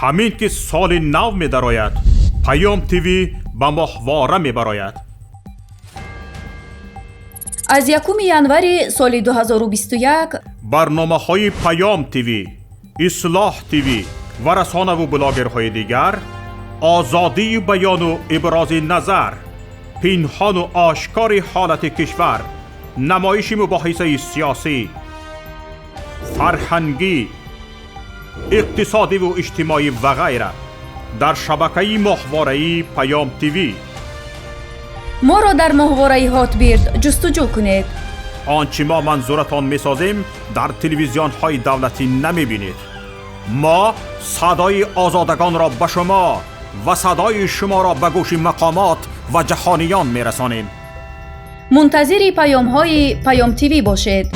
Ҳамин ки соли нав медарояд, Паём ТВ ба моҳвора мебарояд. Аз 1 январи соли 2021 барномаҳои Паём ТВ, Ислоҳ ТВ ва расонаву блогерҳои дигар, озодии баёну ибрози назар, пинҳону ошкори ҳолати кишвар, намоиши мубоҳисаи сиёсӣ, фарҳангӣ, иқтисодиву иҷтимоӣ ва ғайра дар шабакаи моҳвораии Паём ТВ. Моро дар моҳвораи Ҳотбирд ҷустуҷӯ кунед. Он чӣ мо манзуратон месозем, дар телевизионҳои давлатӣ намебинед. Мо садои озодагонро ба шумо ва садои шуморо ба гӯши мақомот ва ҷаҳониён мерасонем. Мунтазири паёмҳои Паём ТВ бошед.